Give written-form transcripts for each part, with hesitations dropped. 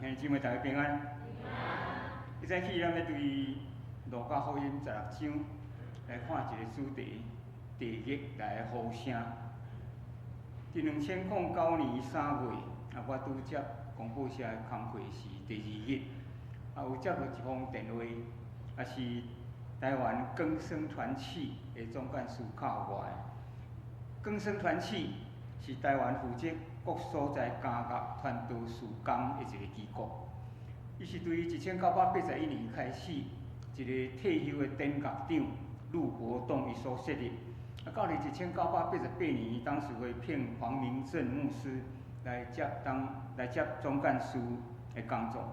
兄弟姊妹大家平安。一早起，咱欲對路加福音十六章來看一個主題：地獄來的呼聲。佇2009年3月，啊，我拄接公報社的工課是第二日，啊，有接到一封電話，啊是台灣更生團契的總幹事敲予我的。更生團契是台灣負責各所在監獄傳道事工的一個機構。伊是對1981年開始，一個退休的典獄長陸國棟伊所設立。啊，到佇1988年，董事會聘黃明正牧師來接當來接總幹事的工作。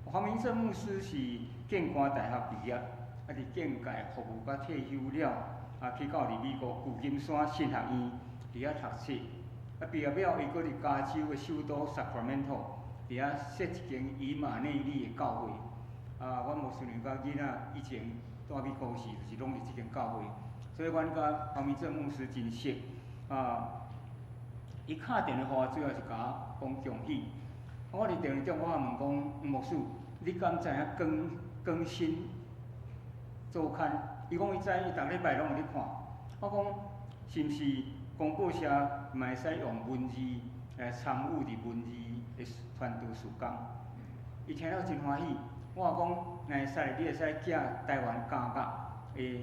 黃明正牧師是建國大學畢業，啊，佇政界服務甲退休了，啊，去到佇美國舊金山神學院佇遐讀冊。啊，畢業了，伊閣佇加州的首都 Sacramento 佇遐設一間以馬內利的教會。啊，阮牧師娘佮囡仔以前蹛美國時，就是攏佇這間教會，所以阮佮黃明正牧師真熟。啊，伊敲電話予我，主要是共我講恭喜。我佇電話中，我問講，黃牧師，你敢知影更更新週刊？伊講伊知，伊逐禮拜攏有咧看。我講，是毋是公報社嘛會使用文字來參與佇文字的傳道事工？伊聽了真歡喜。我講，若會使，你會使寄台灣監獄的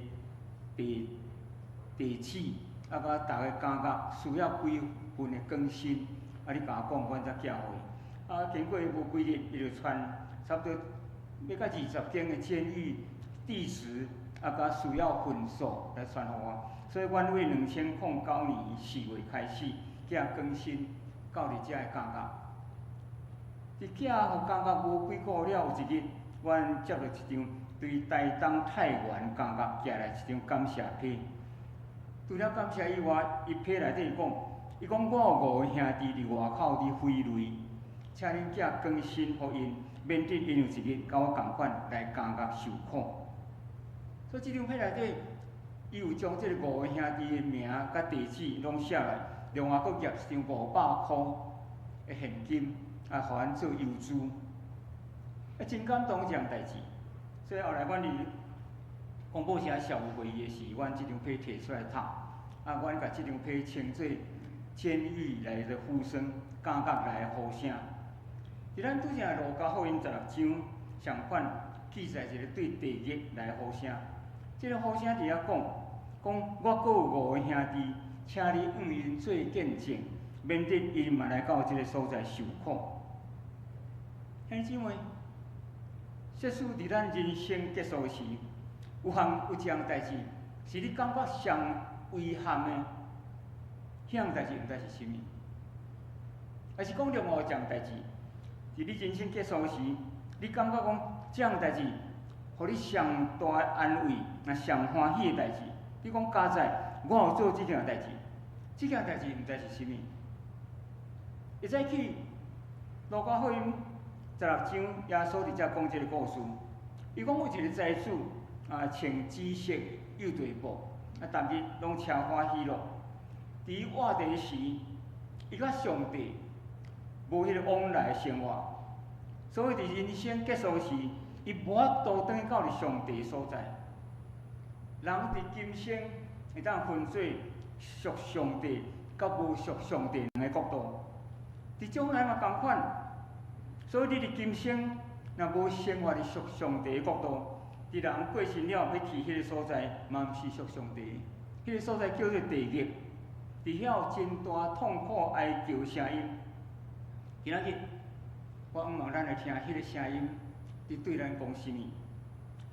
地址，啊，佮逐个監獄需要幾份的更新，啊，你共我講，阮才寄予伊。啊，經過無幾日，伊就傳差不多欲到20間的監獄地址，啊，佮需要份數來傳予我。所以，阮為2009年4月開始寄更新到佇遮的監獄。佇寄予監獄無幾個月了，有一日，阮接到一張對台東太原監獄寄來一張感謝批。除了感謝以外，伊批內底講，伊講我有五個兄弟佇外口佇揮淚，請恁寄更新予𪜶，免得𪜶有一日佮我仝款來監獄受苦。所以這張批內底，伊有將這个五個兄弟的名佮地址攏寫來，另外閣夾一張500箍的現金，啊，予阮做郵資。啊，真感動這項代誌。所以後來阮佇公報社校務會議的時，阮這張批提出來讀，啊，阮共這張批稱做監獄來的呼聲，監獄來的呼聲。佇咱拄才路加福音十六章相款記載一個對地獄來的呼聲。這個呼聲佇遐講，講我閣有五個兄弟，請你向𪜶做見證，免得𪜶嘛來到這個所在受苦。兄弟姊妹，即使佇咱人生結束時，有一項代誌是你感覺上遺憾的，彼項代誌毋知是啥物？還是講另外一項代誌，佇你人生結束時，你感覺講這項代誌，予你上大的安慰，也上歡喜的代誌。你講佳哉，我有做這件代誌，這件代誌毋知是啥物？會早起，路加福音十六章，耶穌佇遮講這個故事。伊講有一個財主啊，穿紫色幼綴布，啊，逐日攏奢華喜樂。佇伊活著時，伊佮上帝無彼个往來的生活，所以佇人生結束時，伊無法度轉去到佇上帝所在。人佇今生會當分做屬上帝佮無屬上帝兩个國度。佇將來嘛仝款，所以你佇今生若無生活佇屬上帝的國度，佇人過身了欲去彼个所在，嘛毋是屬上帝。彼个所在叫做地獄，佇遐有真大痛苦哀叫聲音。今仔日，我向望咱來聽彼个聲音，佇對咱講啥物？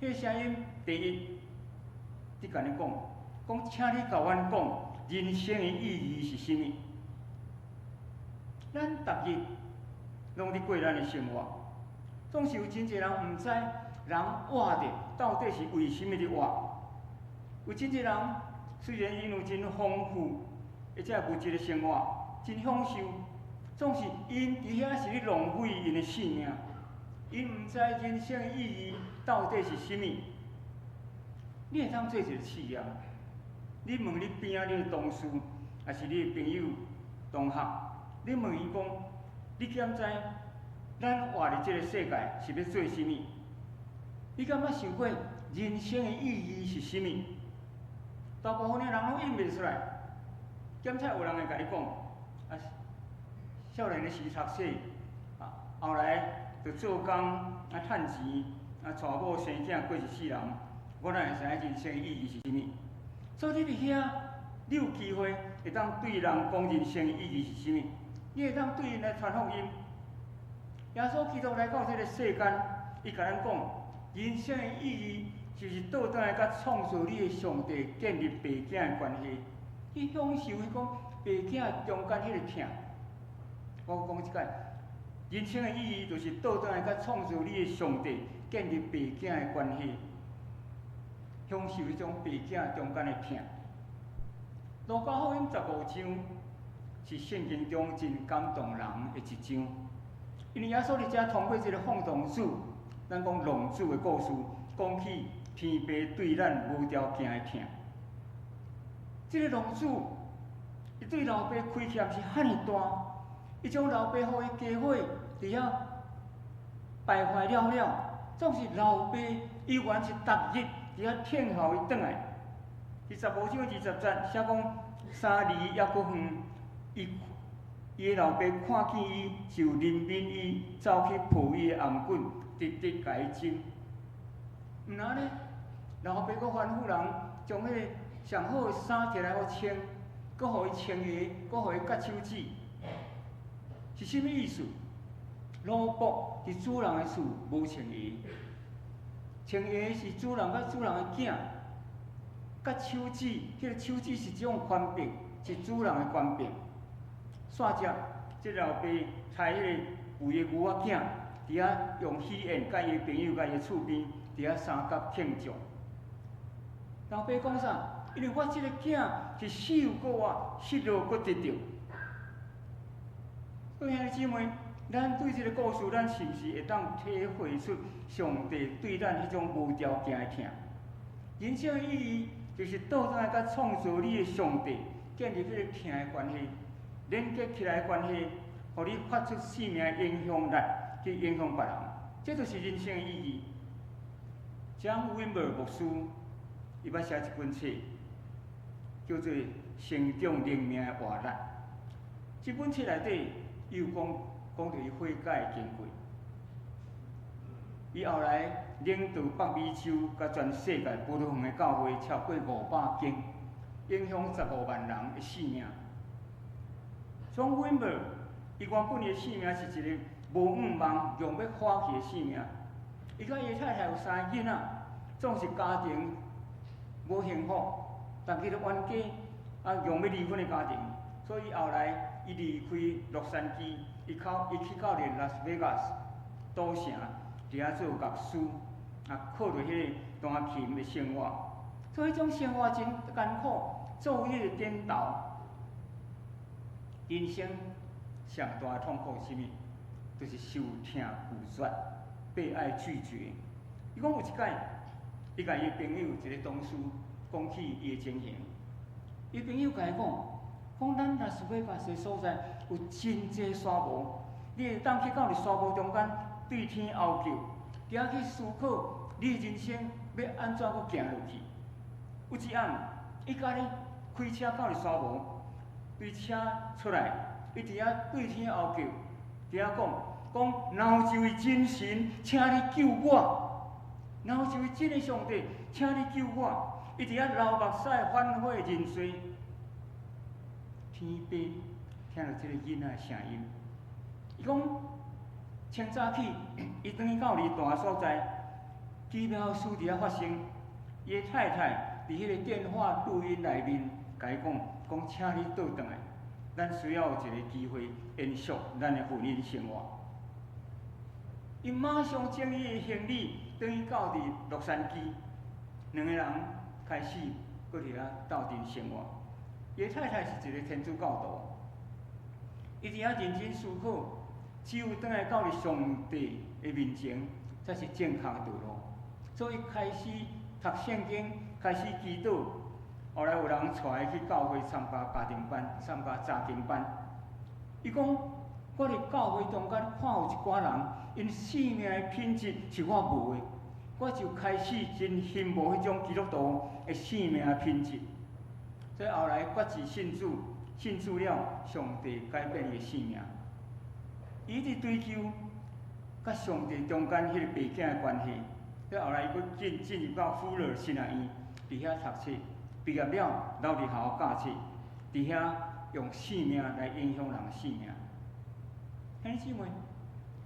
彼个聲音，第一，佇共你講，講請你共阮講，人生的意義是啥物？咱逐日攏佇過咱的生活，總是有真濟人毋知人活著到底是為啥物佇活。有真濟人雖然𪜶有真豐富，或者物質的生活真享受，總是𪜶佇遐是咧浪費𪜶的性命。𪜶毋知人生的意義到底是啥物。你會當做一個試驗，你問你邊仔你的同事，抑是你的朋友、同學，你問伊講，你敢知咱活佇這个世界是欲做啥物？你敢捌想過人生的意義是啥物？大部分的人攏應袂出來。檢測有人會共你講，啊，少年的時讀冊，啊，後來就做工啊，趁錢，啊，娶某生囝過一世人，我哪會知影人生的意義是啥物？所以你佇遐，你有機會會當對人講人生的意義是啥物？你會當對𪜶來傳福音。耶穌基督來到這个世間，伊共咱講，人生的意義就是倒轉來佮創造你的上帝建立爸囝的關係，去享受彼個爸囝中間彼个疼。我講一擺，人生的意義就是倒轉來佮創造你的上帝建立爸囝的關係，享受彼種爸囝中間的疼。路加福音十五章是聖經中真感動人的一章。因為耶穌佇遮通過這个放蕩子，咱講浪子的故事，講起天父對咱無條件的疼。這个浪子，伊對老爸虧欠是遐爾大，伊將老爸予伊家伙佇遐敗壞了了，總是老爸依然是逐日佇遐聽候伊轉來。佇十五章二十節寫講，3里猶閣遠，伊的老爸看見伊，就憐憫伊，走去抱伊的頷頸，直直共伊親。毋若呢，老爸閣吩咐人將彼個上好的衫提來予穿，閣予伊穿鞋，閣予伊結手指，是啥物意思？奴僕佇主人的厝無穿鞋，穿鞋是主人佮主人的囝，結手指，彼個手指是一種權柄，是主人的權柄。煞接，這老爸差彼個肥的牛仔囝，佇遐用喜宴，佮伊朋友、佮伊厝邊，佇遐三角慶祝。老爸講啥？因為我這个囝是死又閣活，失落閣得著。各位兄弟姊妹，咱對這个故事，咱是毋是會當體會出上帝對咱彼種無條件的疼？人生的意義就是倒轉來佮創造你的上帝建立彼个疼的關係。連結起來的關係，予你發出生命的影響力去影響別人，這就是人生的意義。John Wimber 牧師，伊捌寫一本冊，叫做《成長靈命的活力》。這本冊內底，伊有講講著伊悔改的經過。伊後來領導北美洲佮全世界葡萄園的教會超過500間，影響15萬人的性命。John Wimber，伊原本伊的生命是一個無向望、用欲垮去的生命。伊佮伊太太有三個囡仔，總是家庭無幸福，逐日都冤家，啊，用欲離婚的家庭。所以後來伊離開洛杉磯，伊去到咧拉斯維加斯賭城，佇遐做樂師，啊，靠著彼個彈琴的生活。所以彼種生活真艱苦，晝夜顛倒。人生上大的痛苦是啥物？就是受疼拒絕，被愛拒絕。伊講有一擺，伊共伊朋友一個同事講起伊的情形，伊朋友共伊講，講咱拉斯維加斯所在有真濟沙漠，你會當去到佇沙漠中間對天哀叫，佇遐去思考你的人生欲按怎閣行落去。有一暗，伊家己開車到佇沙漠。對車出來，伊佇遐對天哀叫，佇遐講講，若有一位真神，請你救我；若有一位真的上帝，請你救我。伊佇遐流目屎反悔認罪。天邊聽著這个囡仔的聲音，伊講清早起，伊轉去到離大所在，奇妙事佇遐發生。伊的太太佇彼個電話錄音內面，共伊講。講，請你倒轉來，咱需要有一个機會延續咱的婚姻生活。伊馬上整理伊的行李，轉去到佇洛杉磯，兩个人開始閣佇遐鬥陣生活。伊的太太是一个天主教徒，伊佇遐認真思考，只有轉來到佇上帝的面前，才是正確的道路。所以開始讀聖經，開始祈禱。後來有人帶伊去教會參加家庭班、參加查經班。伊講，我佇教會中間看有一寡人，𪜶生命的品質是我無的，我就開始真羨慕彼種基督徒的生命品質。所以後來決志信主，信主了，上帝改變伊的生命。伊一直追求佮上帝中間彼个爸囝的關係。所以後來伊閣進入到富勒神學院，佇遐讀冊，畢業了留佇學校教冊，佇遐用生命來影響人的生命。兄弟姊妹，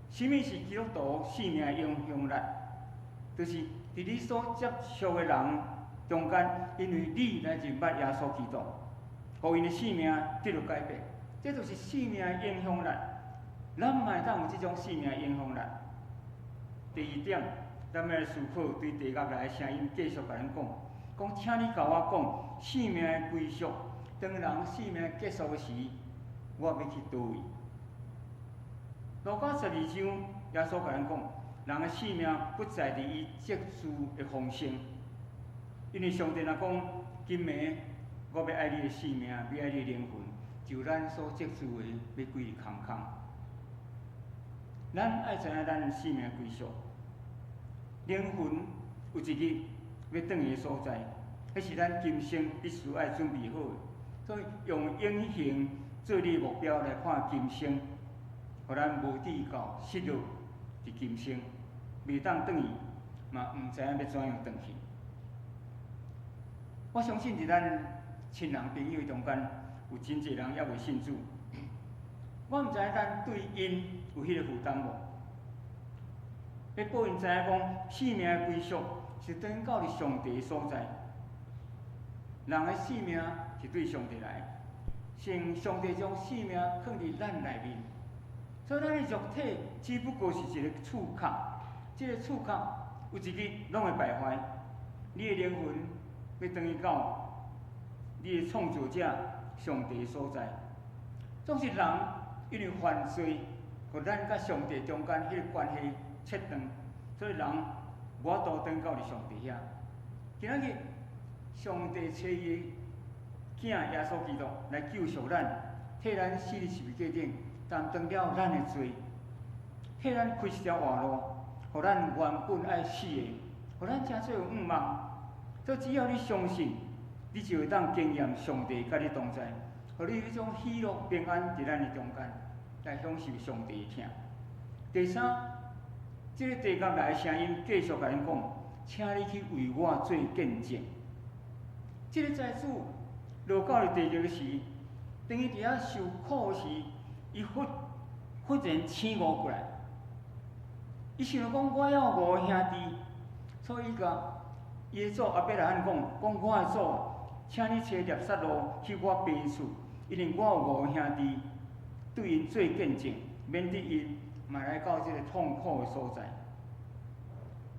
啥物是基督徒生命的影響力？就是佇你所接觸的人中間，因為你來認捌耶穌基督，予𪜶的生命得著改變，這就是生命的影響力。咱嘛會當有這種生命的影響力。第二點，咱欲來思考對地獄來的聲音繼續共咱講，講請你共我講生命的歸宿。當人生命結束的時，我欲去佗位？路加12章，耶穌共咱講，人的生命不在佇伊積聚的豐盛，因為上帝若講，今暝我欲愛你的性命，欲愛你的靈魂，就咱所積聚的，欲歸日空空。咱愛知影咱的生命歸宿，靈魂有一日欲轉去的所在，彼是咱今生必須愛準備好的。所以用永恆做你的目標來看今生，予咱無至到失落佇今生，袂當轉去，嘛毋知影欲怎樣轉去。我相信佇咱親人朋友中間，有真濟人猶未信主。我毋知影咱對𪜶有彼個負擔無？欲予𪜶知影講，生命的歸宿是轉到佇上帝的所在。人的生命是對上帝來，先上帝將生命囥佇咱內面，所以咱的肉體只不過是一個軀殼，這個軀殼有一日攏會敗壞。你的靈魂欲轉去到你的創造者上帝的所在。總是人因為犯罪，予咱佮上帝中間彼個關係切斷，所以人無法度轉到佇上帝遐。今仔日上帝差伊的囝耶穌基督來救贖咱，替咱死佇十字架頂，擔當了咱的罪，替咱開一條活路，予咱原本愛死的，予咱成做有向望。所以只要你相信，你就會當經驗上帝佮你同在，予你彼種喜樂平安佇咱的中間，來享受上帝的疼。第三，這個地獄來的聲音繼續共咱講，請你去為我做見證。這個財主落到佇地獄時，當伊佇遐受苦時，伊忽忽然醒悟過來，伊想著講我猶有五個兄弟，所以伊共伊的祖亞伯拉罕講，講我的祖，請你差拿撒路去我爸厝，因為我有五個兄弟，對𪜶做見證，免得𪜶嘛來到這個痛苦的所在。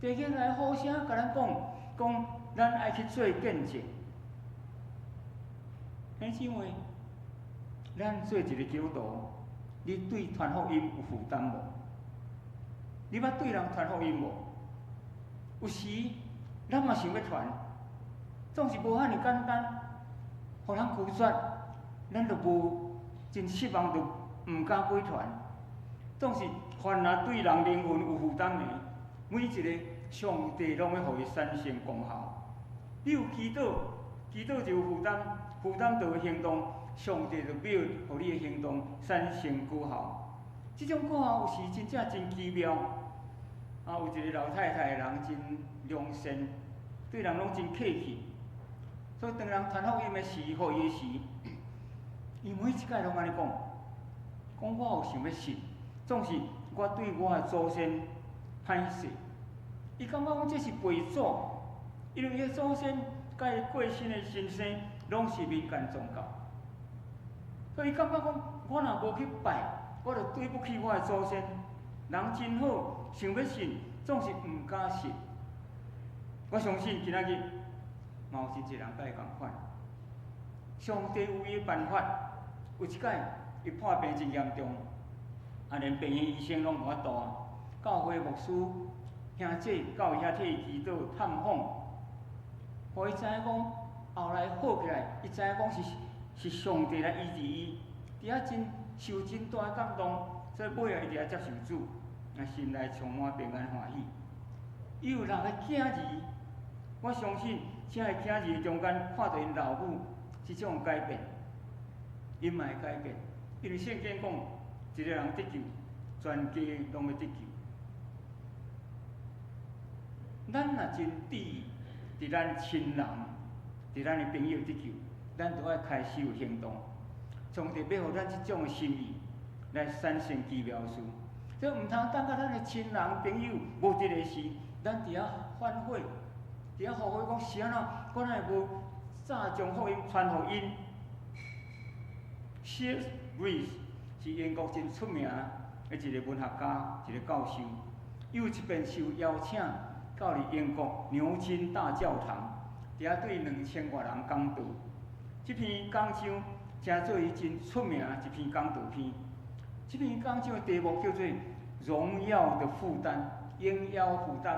地獄來呼聲共咱講，講咱愛去做見證。兄姊妹，咱做一個基督徒，你對傳福音有負擔無？你捌對人傳福音無？有時咱嘛想欲傳，總是無遐爾簡單，予人拒絕，咱就無真失望，就毋敢閣傳。總是凡若對人靈魂有負擔的，每一個上帝攏欲予伊產生功效。你有祈禱，祈禱就有負擔，負擔就有行動，上帝就欲予你的行動產生果效。這種果效有時真正真奇妙。啊，有一個老太太，人真良善，對人攏真客氣。所以當人傳福音的時，予伊的時，伊每一擺攏按呢講，講我有想欲信，總是我對我的祖先歹勢。伊感覺講這是背祖，因為伊的祖先佮伊過身的先生攏是民間宗教，所以伊感覺講，我若無去拜，我就對不起我的祖先。人真好，想欲信，總是毋敢信。我相信今仔日嘛有真濟人佮伊仝款。上帝有伊的辦法，有一擺伊破病真嚴重，啊，連病院醫生攏無法度啊。教會牧師兄姐到伊遐替伊祈禱探訪，予伊知影講後來好起來，伊知影講是上帝來醫治伊，佇遐真受真大的感動。所以尾仔伊佇遐接受主，啊，心內充滿平安歡喜。伊有六个囝兒，我相信這个囝兒中間看著𪜶老母這種改變，𪜶嘛會改變，因為聖經講，一個人得救，全家攏欲得救。咱若真致意佇咱親人、佇咱的朋友得救，咱就愛開始有行動。上帝欲予咱這種的心意來產生奇妙事。所以毋通等到咱的親人朋友無佇咧時，咱佇遐反悔，佇遐後悔講是按怎，我哪會無早將福音傳予𪜶。Cyrus Rees 是英國真出名的一個文學家，一個教授。伊有一遍受邀請到佇英國牛津大教堂，佇遐對2000外人講道。這篇講章成做伊真出名一篇講道篇。這篇講章的題目叫做《榮耀的負擔》，榮耀負擔。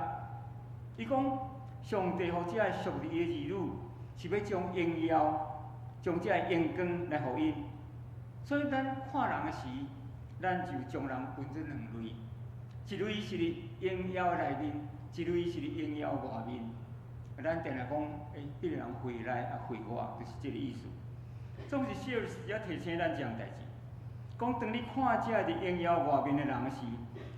伊講上帝予這个屬伊的兒女，是欲將榮耀、將這個榮光來予𪜶。所以咱看人的時，咱就將人分做兩類，一類是佇榮耀內面，一類是佇榮耀外面。咱定定講，欸，彼個人歲內啊歲外，就是這个意思。總是小時仔提醒咱這項代誌，講當你看這佇榮耀外面的人時，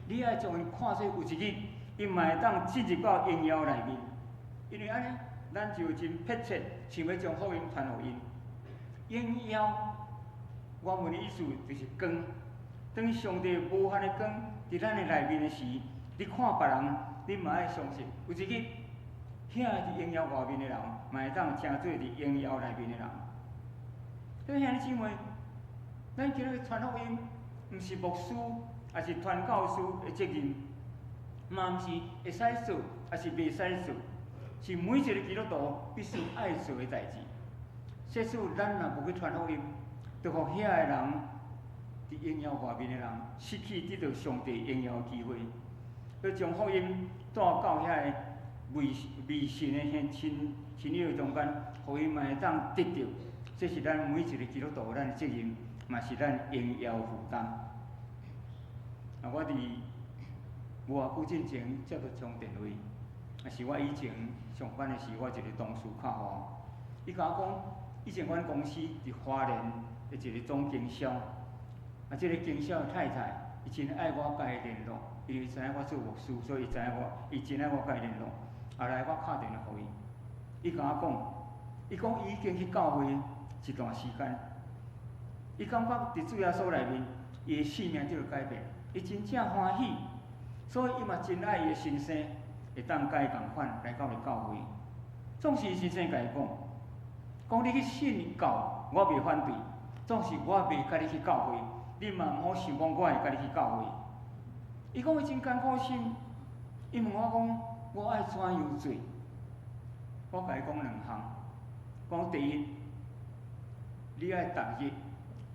你愛將𪜶看做有一日，𪜶嘛會當進入到榮耀內面。因為按呢，咱就真迫切想欲將福音傳予𪜶。榮耀原文的意思就是光。當上帝無限的光佇咱的內面的時，你看別人，你嘛愛相信，有一日，遐佇榮耀外面的人，嘛會當成做佇榮耀內面的人。所以兄弟姊妹，咱今日傳福音，毋是牧師，抑是傳教士的責任，嘛毋是會使做，抑是袂使做，是每一个基督徒必須愛做的代誌。即使咱若無去傳福音，就予遐个人佇榮耀外面的人失去得到上帝榮耀的機會，欲將福音帶到遐个未未信的兄親親友中間，予𪜶嘛會當得著。這是咱每一个基督徒咱的責任，嘛是咱榮耀負擔。啊，我佇無偌久進前接著通電話，啊是我以前上班的時，我一个同事敲予我，伊共我講，以前阮公司佇花蓮的一个總經銷，啊，這个經銷的太太，伊真愛我佮伊聯絡，因為知影我做牧師，所以伊知影我，伊真愛我佮伊聯絡。後來我敲電話予伊，伊共我講，伊講伊已經去教會一段時間，伊感覺佇主耶穌內面，伊的生命得著改變，伊真正歡喜，所以伊嘛真愛伊的先生，會當佮伊仝款來到佇教會。總是伊先生共伊講，講你去信教，我袂反對，總是我袂佮你去教會，你嘛毋好想講我會佮你去教會。伊講伊真艱苦心，伊問我講，我愛怎樣做？我共伊講兩項，講第一，你愛逐日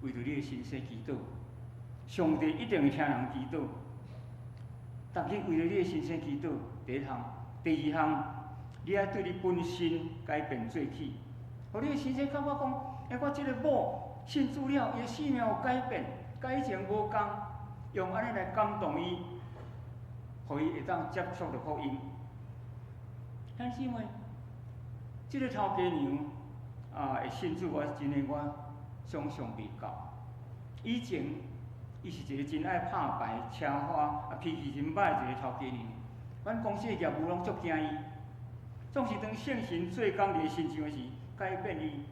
為著你的先生祈禱，上帝一定會聽人祈禱。逐日為著你的先生祈禱，第一項；第二項，你愛對你本身改變做起，予你的先生感覺講，欸，我這个某信主了，伊的生命有改變，佮以前無仝，用按呢來感動伊，予伊會當接觸著福音。兄弟姊妹，這个頭家娘啊，會信主，我真的我想象袂到。以前，伊是一个真愛拍牌、車花，啊脾氣真歹一个頭家娘。阮公司的業務攏足驚伊，總是當聖神做工佇伊身上的時，改變伊。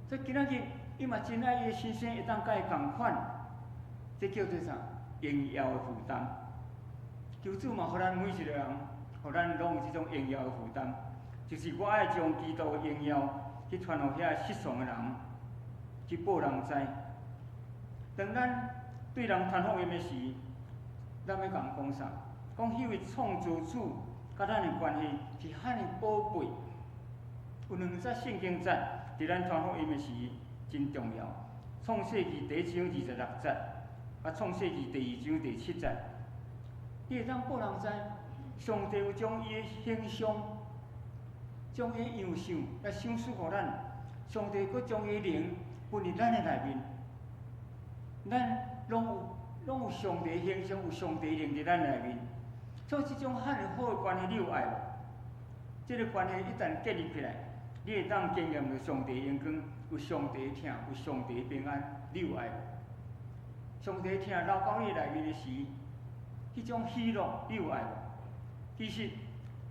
所以今仔日，伊嘛真愛伊的先生會當佮伊仝款，這叫做啥？榮耀的負擔。求主嘛，予咱每一个人，予咱攏有這種榮耀的負擔，就是我愛將基督的榮耀去傳予遐失喪的人，去報人知。當咱對人傳福音的時，咱欲共人講啥？講彼位創造主佮咱的關係是遐爾寶貝。有兩節聖經節，佇咱傳福音的時真重要。創世記第一章26節，啊，創世記第二章第七節，你會當報人知，上帝有將伊的形象、將伊的樣式來賞賜予咱，上帝閣將伊的靈分佇咱的內面，咱攏有攏有上帝形象，有上帝靈佇咱內面。所以這種遐爾好的關係，你有愛無？這个關係一旦建立起來，你會當經驗著上帝榮光，有上帝疼，有上帝平安，你有愛無？上帝疼流到你內面的時，彼種喜樂，你有愛無？其實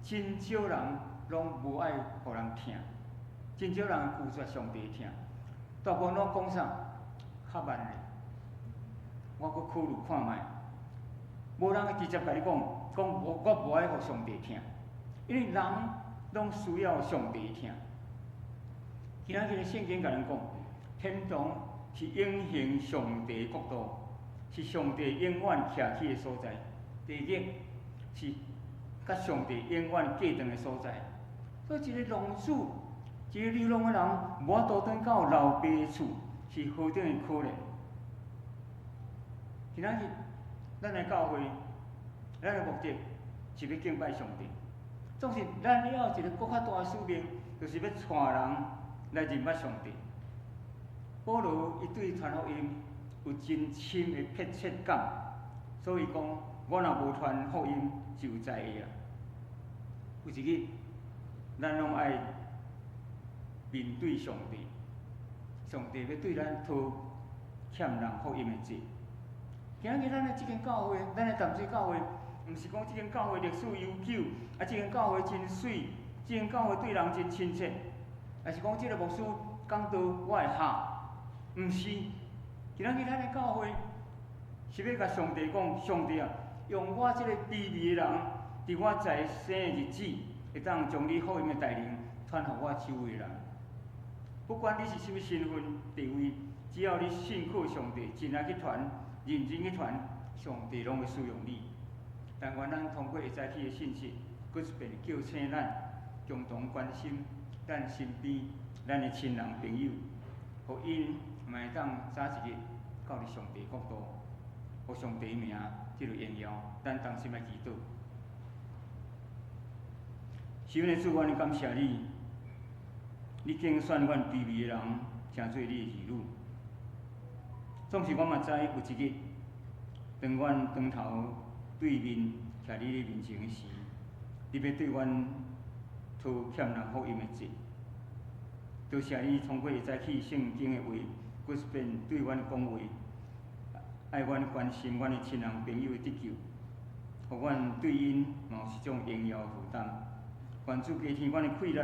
真少人攏無愛予人疼，真少人拒絕上帝疼。大部分攏講啥？較慢咧，我閣考慮看覓。無人會直接共你講，講無我無愛予上帝疼，因為人攏需要上帝疼。今仔日聖經共咱講，天堂是永恆上帝國度，是上帝永遠徛起的所在。地獄是佮上帝永遠隔斷的所在。所以一个浪子，一个流浪的人，無法度轉到老爸的厝，是何等的可憐。今仔日，咱的教會，咱的目的是欲敬拜上帝。總是咱猶有一个閣較大的使命，就是欲帶人來認捌上帝。保羅伊對傳福音有真深的迫切感，所以講，我若無傳福音，就有災禍啊！有一日，咱攏愛面對上帝，上帝欲對咱討欠人福音的債。今仔日咱的這間教會，咱的淡水教會，毋是講這間教會歷史悠久，啊，這間教會真媠，這間教會對人真親切，抑是講這个牧師講道我會煠，毋是。今仔日咱的教會是欲共上帝講，上帝啊，用我這个卑微的人，佇我在生的日子，會當將你福音的大能傳予我周圍的人。不管你是啥物身份地位，只要你信靠上帝，真愛去傳，認真去傳，上帝攏會使用你。但願咱通過下早起的信息，閣一遍叫醒咱，共同關心咱身邊、咱的親人朋友，予𪜶嘛會當早一日到佇上帝國度，予上帝名得著榮耀。咱同心來祈禱。是阮的主，阮感謝你，你揀選阮卑微的人，成做你的兒女。總是阮嘛知有一日，當阮轉頭對面徛佇你面前時，你欲對阮討欠人福音的債。多謝你通過早起聖經的話，閣一遍對阮講話，愛阮關心阮的親人朋友的得救，予阮對𪜶嘛有一種榮耀負擔。願主加添阮的氣力，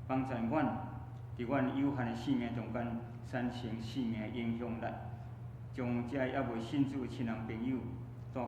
幫助阮佇阮有限的生命中間產生生命的影響力，將遮猶未信主的親人朋友